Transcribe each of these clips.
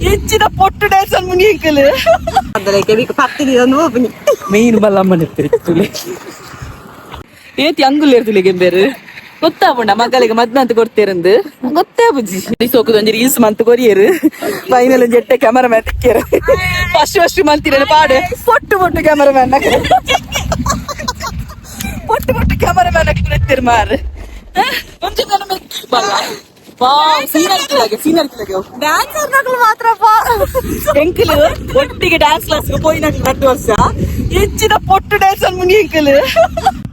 ಹೆಚ್ಚಿನ ಪೊಟ್ಟು ಡ್ಯಾನ್ಸ್ ಅನ್ ಮುನಿ uncle main ಬಲ್ಲಮ್ಮನ ತುಲೆ ಏತಿ Angul ಇರ್ತುಲೆ ಬೇರೆ ಗೊತ್ತಾಪುಂಡ ಮಕ್ಕಳಿಗೆ ಮದ್ಮೆ ಅಂತ ಕೊಡ್ತೇರಂದು ಗೊತ್ತೇ ಬುಜ್ಜಿ. ಸೋಕುದು ಒಂಜಿ ರೀಲ್ಸ್ ಮಂತ್ ಕೊರಿಯರು ಫೈನಲ್ ಒಂಜಿ ಎಟ್ಟೆ ಕ್ಯಾಮರಾ ಮ್ಯಾನ್ ತಿಕ್ಕಿಯರು. ಫಸ್ಟ್ ಫಸ್ಟ್ ಮಲ್ತಿರ ಪಾಡು ಪೊಟ್ಟು ಪೊಟ್ಟು ಕ್ಯಾಮರಾ ಮ್ಯಾನ್, ಪೊಟ್ಟು ಪೊಟ್ಟು ಕ್ಯಾಮರಾ ಮ್ಯಾನ್ ಹಾಕಿ ಮಾರ್ ಒಂಜಿ. Seen her seen her. ಡ್ಯಾನ್ಸರ್ ನಕಲು ಮಾತ್ರಪ್ಪ. ಎಂಕಲ್ ಒಟ್ಟಿಗೆ ಡ್ಯಾನ್ಸ್ ಕ್ಲಾಸ್ ಪೋಯಿನಕ್ಲು 2 ವರ್ಷ. ಹೆಚ್ಚಿನ ಪೊಟ್ಟು ಡ್ಯಾನ್ಸ್ ಅನ್ ಮುನಿ ಎಂಕಲ್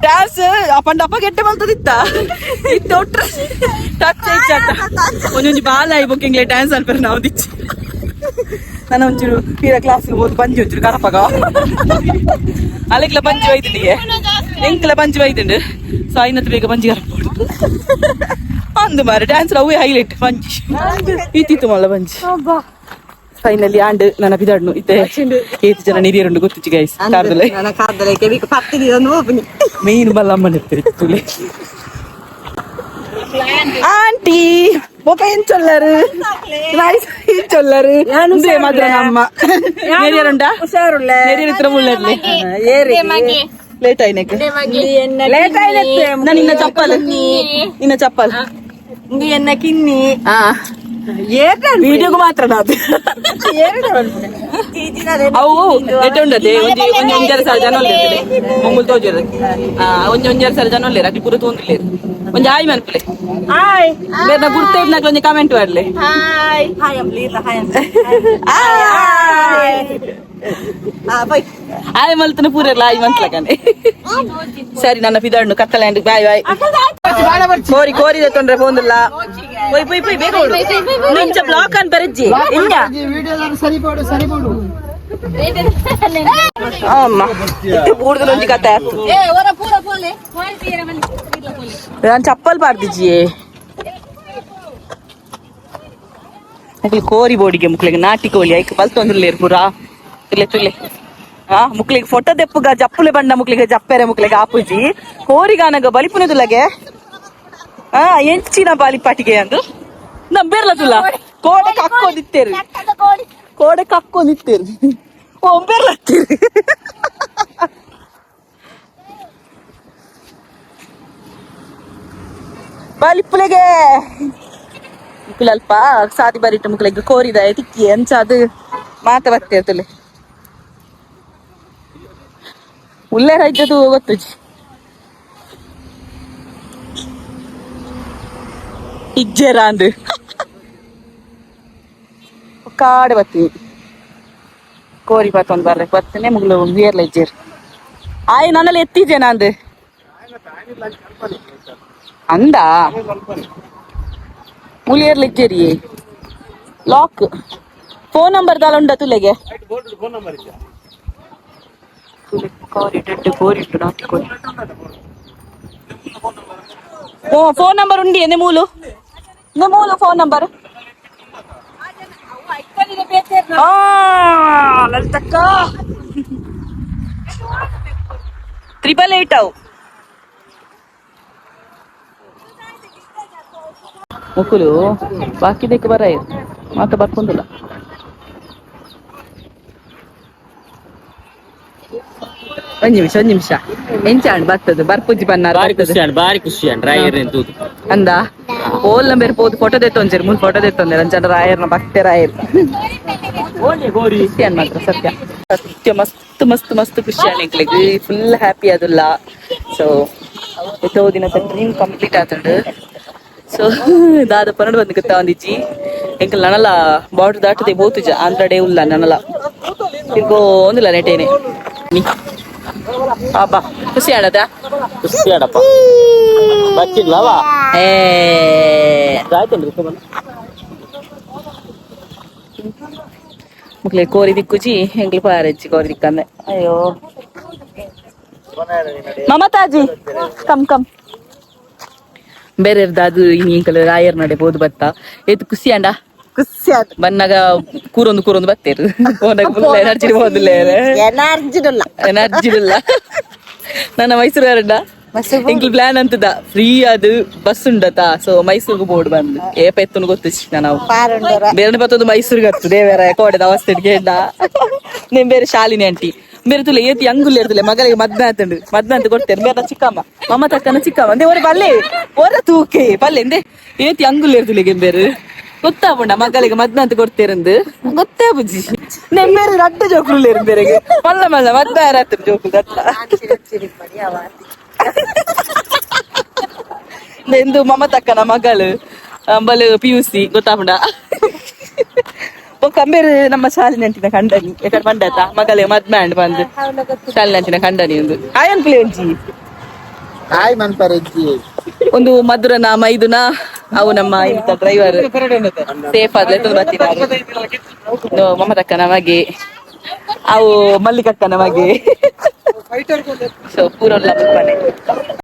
ಡ್ಯಾನ್ಸ್ ಅಪ್ಪಂಡ ಅಪ್ಪ ಗೆಟ್ಟೆ ಮಲ್ತದಿತ್ತ ಇತ್ತ ಒಟ್ಟ ಟಚ್ ಹೆಚ್ಚಾತ. ಒಂಜೊಂಜಿ ಬಾಲ ಆಯ್ಬೊಕ್ಕಿಂಗ್ಲೆ ಡ್ಯಾನ್ಸ್ ಅನ್ಪರ ನಾವು ದಿಚ್ಚಿ. ನಾನು ಒಂಚೂರು ತೀರಾ ಕ್ಲಾಸ್ ಹೋದ್ ಬಂಜಿ ಒಂಚೂರು ಕರಪಗ ಅಲೆಕ್ಲ ಬಂಜಿ ಒಯ್ದುಂಡಿಗೆ, ಎಂಕ್ಲ ಬಂಜಿ ಒಯ್ದುಂಡು. ಸೊ ಐನತ್ತು ಬೇಗ ಬಂಜಿ ಕರಪೋಡು ಅಂದು ಮಾರೆ. ಡ್ಯಾನ್ಸ್ ಅವೇ ಹೈಲೈಟ್ ಬಂಜಿ ಇತ್ತಿತ್ತು ಮಲ್ಲ ಬಂಜಿ. ಫೈನಲಿ ಆಂಡ್ ನನ್ನ ಬಿದಾಡ್ನು ಇತ್ತೆ. ಏತ್ ಜನ ನೀರಿಯರುಂಡು ಗೊತ್ತಿಚ್ಚಿ ಗೈಸ್ ಕಾರ್ದಲೆ. ನನ್ನ ಕಾರ್ದಲೆ ಕೆವಿಗೆ ಪತ್ತಿದಿ ಒಂದು. ಮೇನ್ ಬಲ್ಲಮ್ಮನ ತುಲೆ. ಆಂಟಿ ಬೊಕ ಎಂಚೊಲ್ಲರು? ನೈಸ್, ಎಂಚೊಲ್ಲರು? ಇಂದೇ ಮಾತ್ರ ನಮ್ಮ ನೆರಿಯರುಂಡ. ಹುಷಾರುಳ್ಳ. ನೆರಿಯರ್ ಇತ್ರ ಮುಳ್ಳರ್ಲಿ ಲೇಟ್ ಆಯ್ನಕ್. ಲೇಟ್ ಆಯ್ತು. ನಾನು ನಿನ್ನ ಚಪ್ಪಲ್, ನಿನ್ನ ಚಪ್ಪಲ್. ಎನ್ನ ಕಿನ್ನಿ. ಹಾ, ವಿಡಿಯೋಗೂ ಮಾತ್ರ ಅದು. ಅವು ಎಟ್ಟೆ ಉಂಡದೆ ಒಂಜಿ ಒಂಜಿ ಒಂಜರೆ ಸಾವಿರ ಜನ ಉಲ್ಲೇರ್ ಮಂಗುಲ್ ತೋಜರು. ಒಂಜಿ ಒಂಜರೆ ಸಾವಿರ ಜನ ಉಲ್ಲೇರ್. ಅಕ್ಲಿ ಪೂರ ತೋಂದಿಲ್ಲೇರ್. ಒಂಜಿ ಆಯ್ ಮನ್ಪುಲೆ. ಹಾಯ್. ಬೇರೆ ಗುರ್ತ ಇದ್ನಾಕ್ಲ ಒಂಜಿ ಕಮೆಂಟ್ ಮಾಡ್ಲೆ. ಹಾಯ್ ಹಾಯ್ ಅಂಬ್ಲಿ ಹಾಯ್. ಆಯ್ ಆಯ್ ಮಲ್ತನ ಪೂರೆಲ್ಲ ಆಯ್ ಮನ್ಸ್ಲಕನೆ. ಸರಿ, ನನ್ನ ಪಿದಾಡ್ನು ಕತ್ತಲೆ. Bye bye. ಕೋರಿ ಕೋರಿ ತೊಂದ್ರೆ ಫೋನ್ದಿಲ್ಲ. ಪೊಯ್ ಪೊಯ್ ಪೊಯ್, ಬೇಗ ಓಡು. ನಿಂಚ ಬ್ಲಾಕ್ ಅನ್ ಬರಜ್ಜಿ ಇಂಜ. ಸರಿಪೋಡು ಸರಿಪೋಡು. ಅಮ್ಮ ಬೂಡ್ದು ಒಂಜಿ ಕತೆ ಆಯ್ತು. ನಾನು ಚಪ್ಪಲ್ ಪಾಡ್ದಿಜ್ಜಿಯೇ. ಮುಕ್ಲಿ ಕೋರಿ ಬೋಡಿಗೆ, ಮುಕ್ಲಿಗೆ ನಾಟಿ ಕೋಳಿ ಐಕ್ ಬಲ್ತೊಂದುಲ್ಲೇರು ಪೂರಾ. ತುಲೆ ತುಲೆ. ಆ ಮುಕ್ಲಿಗೆ ಫೋಟೋ ದೆಪ್ಪುಗ ಜಪ್ಪುಲೆ ಬಂಡ ಮುಕ್ಲಿಗೆ ಜಪ್ಪೆರೆ ಮುಕ್ಲಿಗೆ ಆಪುಜಿ. ಕೋರಿಗಾನಗ ಬಲಿಪುನದುಲಗೆ. ಆ ಎಂಚಿನ ಬಾಲಿಪಾಟಿಗೆ ಅಂದು ನಂಬೇರ್ಲ ತುಲ. ಕೋಡೆ ಕಕ್ಕೊಂಡಿತ್ತೇರು, ಕೋಡೆ ಕಕ್ಕೊಂಡಿತ್ತೇರು. ಒಂಬೇರ್ಲತ್ತೀರಿ. ಬಲಿಪುಲೆಗೆ ಮುಕ್ಲಲ್ಪ ಸಾದಿ ಬರಿಟ ಮುಕ್ಲೆಗ್ ಕೋರಿದ ತಿಕ್ಕಿ ಅಂಚ ಅದು ಮಾತ ಬತ್ತೇರ್ತಲೆ ಉಲ್ಲೇರ ಇದ್ದದು ಗೊತ್ತುಜಿ. ಇಜ್ಜೆರ ಅಂದು ಕಾಡೆ ಬತ್ತೀನಿ. ಕೋರಿ ಬತ್ತೊಂದು ಬರ್ರೆ ಬತ್ತನೆ ಮುಗ್ಲು ಏರ್ಲ ಇಜ್ಜೇರು. ಆಯ್ ನನ್ನಲ್ಲಿ ಎತ್ತಿಜೆ ನಂದು ಅಂದ ಮುಲಿಯರ್ಲ ಇಜ್ಜೇರಿ. Lock. Phone number ದಾಲ ಉಂಡ ತುಲೆಗೆ. ಕೋರಿ ಟೆಟ್ಟು ಕೋರಿ ಇಟ್ಟು ನಾಟಿ ಕೋರಿ. ಓ, ಫೋನ್ ನಂಬರ್ ಉಂಡಿ ಎನೆ ಮೂಲು ನೆ ಮೂಲು ಫೋನ್ ನಂಬರ್. ಲಲಿತಕ್ಕ, 888 ಅವು. ಮುಕುಲು ಬಾಕಿ ಬರ ಮಾತ ಬರ್ಕೊಂದಿಲ್ಲ. ಒಂದ್ ನಿಮಿಷ, ಒಂದ್ ನಿಮಿಷ. ಎಂಚಾಂಡ್ ಬರ್ತದೆ ಬರ್ಪುಜಿ ಬನ್ನಾರ. ಬಾರಿ ಖುಷಿ ಅಂಡ್ ಬಾರಿ ಖುಷಿ ಅಂಡ್ ರಾಯರ್ ತೂದು. ಅಂದ ಓಲ್ ನಂಬರ್ ಪೋದು ಫೋಟೋ ದೆತ್ತೊಂಜೆರ್ ಮುಲ್ ಫೋಟೋ ದೆತ್ತೊಂದೆರ್. ಅಂಚನ ರಾಯರ್ನ ಭಕ್ತೆ ರಾಯರ್. ಖುಷಿ ಅನ್ ಮಾತ್ರ ಸತ್ಯ ಸತ್ಯ. ಮಸ್ತ್ ಮಸ್ತ್ ಮಸ್ತ್ ಖುಷಿ ಎಂಕ್ಲೆಗ್. ಫುಲ್ ಹ್ಯಾಪಿ ಆದುಲ್ಲ. ಸೊ ಎತ್ತೋ ದಿನದ ಡ್ರೀಮ್ ಕಂಪ್ಲೀಟ್ ಆತುಂಡು. ಸೊ ದಾದ ಪನ್ನಡು ಬಂದು ಗೊತ್ತಾ ಒಂದಿಜ್ಜಿ. ಎಂಕಲ್ ನನಲ ಬಾರ್ಡರ್ ದಾಟದೆ ಪೋತುಜ. ಆಂಧ್ರಡೆ ಉಲ್ಲ ನನಲ ತಿರ್ಗೋ ಒಂದಿಲ್ಲ ನೆಟೇನೆ. ಅಬ್ಬಾ, ಖುಷಿ ಆಡದ. ಖುಷಿ ಆಡಪ್ಪ ಬಚ್ಚಿಡ್ಲವಾ. ಏ. ಆಯ್ತೇನ್ರಿ? ಮುಕ್ಲೆ ಕೋರಿ ದಿಕ್ಕುಜಿ ಎಂಕ್ಲು ಪಾರಜ್ಜಿ ಕೋರಿ ದಿಕ್ಕಂದೆ. ಅಯ್ಯೋ ಮಮತಾಜಿ, ಕಮ್ ಕಮ್. ಬೇರೆ ಅದು ಇನಿ ಎಂಕಲ್ ರಾಯರ್ ನಡೆ ಪೋದು ಬತ್ತ. ಏತ್ ಖುಷಿ ಅಂಡ? ಖುಷಿ ಆಯ್ತು. ಬನ್ನಾಗ ಕೂರೊಂದು ಕೂರೊಂದು ಬತ್ತೇರು. ಫೋನಾಗ ಫುಲ್ ಎನರ್ಜಿ ಹೋದಿಲ್ಲ. ಎನರ್ಜಿ ಇಲ್ಲ. ಎನರ್ಜಿ ಇಲ್ಲ. ನನ್ನ ಮೈಸೂರು ಯಾರಡ್ಡ. ಎಂಕ್ಲು ಪ್ಲಾನ್ ಅಂತದ ಫ್ರೀ ಅದು ಬಸ್ ಉಂಡತ. ಸೊ ಮೈಸೂರಿಗೆ ಬೋರ್ಡ್ ಬಂದು ಏಪ ಎತ್ತನು ಗೊತ್ತಿಲ್ಲ ನಾವು. ಬೇರೆ ಬತ್ತೊಂದು ಮೈಸೂರಿಗೆ ಹತ್ತು ದೇವರ ಕೋಡೆದ ಅವಸ್ಥೆ ಕೇಂಡ. ನಿಮ್ ಬೇರೆ ಶಾಲಿನಿ ಆಂಟಿ ಬೇರೆ ತುಲೆ ಏತಿ ಅಂಗುಲ್ ಇರ್ತಲೆ ಮಗಳಿಗೆ ಮದ್ನ ಆತಂಡು ಮದ್ನ ಅಂತ ಕೊಡ್ತೇನೆ. ಬೇರೆ ಚಿಕ್ಕಮ್ಮ ಮಮ್ಮ ತಕ್ಕನ ಚಿಕ್ಕಮ್ಮ ಅಂದೆ ಒರೆ ಬಲ್ಲೆ ಒರ ತೂಕೆ ಪಲ್ಲೆ ಅಂದೆ ಏತಿ ಅಂಗುಲ್ ಇರ್ತಲೆ ಬೇರೆ ಗೊತ್ತಾಪುಂಡ ಮಗಳಿಗೆ ಮದ್ನ ಅಂತ ಕೊಡ್ತೇರಂದು ಗೊತ್ತೇ ಬುಜ್ಜಿ. ನೆಮ್ಮೇರೆ ರಡ್ಡ ಜೋಕುಲು ಬೇರೆಗೆ ಮಲ್ಲ ಮಲ್ಲ ಮದ್ನ ರಾತ್ರಿ ಜೋಕುಲು ದಟ್ಲ. ಎಂದು ಮಮತಕ್ಕನ ಮಗಳು ಅಂಬಲು ಪಿಯುಸಿ ಗೊತ್ತಾಪುಂಡ. ಕಂಬೇರು ನಮ್ಮ ಶಾಲಿನ ಅಂಟಿನ ಕಂಡನಿ ಎಕಡೆ ಬಂಡತ ಮಗಳೇ ಮದ್ಮೆ ಅಂಡ್ ಬಂದು ಶಾಲಿನ ಅಂಟಿನ ಕಂಡನಿ ಒಂದು ಆಯನ್ ಪ್ಲೇ ಒಂಜಿ. ಹಾಯ್ ಮನ್ಪರೆಜ್ಜಿ. ಒಂದು ಮಧುರನ ಮೈದುನ ಅವು ನಮ್ಮ ಇಂಥ ಡ್ರೈವರ್ ಸೇಫ್ ಆದ್ರೆ ಬರ್ತೀನಿ. ಮಮತಕ್ಕನ ಮಗೆ ಅವು ಮಲ್ಲಿಕಕ್ಕನ ಮಗೆ. ಸೊ ಪೂರಲ್ಲ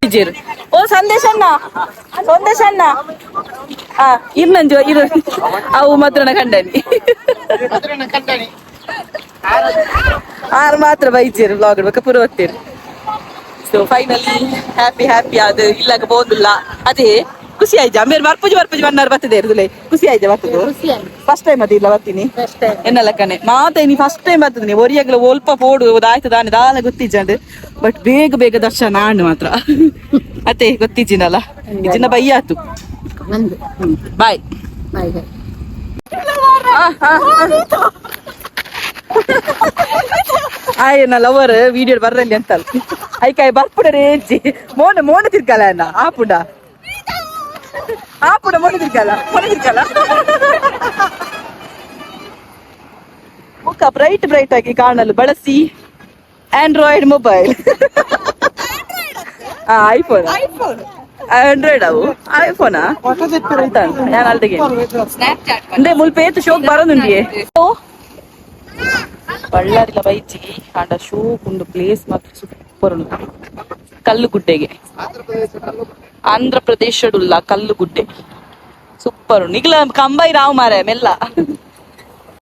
ಬಿಜೇರು. ಓ ಸಂದೇಶ್ ಅಣ್ಣ, ಸಂದೇಶ್ ಅಣ್ಣ, ಆ ಇರ್ನಂಜು ಇರು. ಅವು ಮಧುರನ ಕಂಡನಿ ಆರು ಮಾತ್ರ ಬೈಜೇರು ಬ್ಲಾಗ್ ಬೊಕ ಪೂರ ಒತ್ತೀರು. ಸೊ ಫೈನಲಿ ಹ್ಯಾಪಿ ಹ್ಯಾಪಿ ಅದು ಇಲ್ಲಾಗ ಬೋದಿಲ್ಲ. ಅದೇ ಖುಷಿ ಆಯ್ತು. ಆಮೇಲೆ ಬರ್ಪುಜಿ ಬರ್ಪುಜಿ ಬನ್ನಾರು ಬರ್ತದೆ ಇರುದಿಲ್ಲ. ಖುಷಿ ಆಯ್ತು ಬರ್ತದೆ. ಫಸ್ಟ್ ಟೈಮ್ ಅದು ಇಲ್ಲ ಬರ್ತೀನಿ ಎನ್ನಲ್ಲ ಕಣೆ ಮಾತ ನೀ ಫಸ್ಟ್ ಟೈಮ್ ಬರ್ತದೆ. ಒರಿಯಾಗಲ ಒಲ್ಪ ಪೋಡು ಆಯ್ತು ದಾನೆ ದಾಲ ಗೊತ್ತಿಜ್ಜಂಡು. ಬಟ್ ಬೇಗ ಬೇಗ ದರ್ಶನ ಆಂಡು ಮಾತ್ರ ಅತ್ತೆ ಗೊತ್ತಿಜ್ಜಿನಲ್ಲ ಇಜ್ಜಿನ ಬಯ್ಯಾತು. ಬಾಯ್. ಆಯನ ಲವರ್ ವಿಡಿಯೋ ಬರ್ರಲ್ಲಿ ಅಂತಲ್ಲ ಐಕಾಯ್ ಬರ್ಪುಡ ರೇಂಜಿ ಮೋನ ಮೋನ ತಿರ್ಗಲ ಅಣ್ಣ ಆಪುಡ ಆಪುಡ ಮೋನ ತಿರ್ಗಲ ಮೋನ ತಿರ್ಗಲ. ಮುಖ ಬ್ರೈಟ್ ಬ್ರೈಟ್ ಆಗಿ ಕಾಣಲು ಬಳಸಿ ಆಂಡ್ರಾಯ್ಡ್ ಮೊಬೈಲ್. ಐಫೋನ್ ಆಂಡ್ರಾಯ್ಡ್ ಅವು ಐಫೋನಾ ನಾನು ಅಲ್ದಿಗೆ ಅಂದ್ರೆ ಮುಲ್ಪ ಏತು ಶೋಕ್ ಬರೋದುಂಡಿಯೇ ಬಳ್ಳಾರಿಲ ಬೈಚಿ ಆಂಡ ಶೋಕ್ ಉಂಡು. ಪ್ಲೇಸ್ ಮಾತ್ರ ಸೂಪರ್ ಉಂಟು. ಕಲ್ಲುಗುಡ್ಡೆಗೆ ಆಂಧ್ರ ಪ್ರದೇಶಡುಲ್ಲ ಕಲ್ಲುಗುಡ್ಡೆ ಸೂಪರ್ ಉಂಡು. ನಿಗ್ಲ ಕಂಬೈ ರಾವ್ ಮಾರೆ ಮೆಲ್ಲ.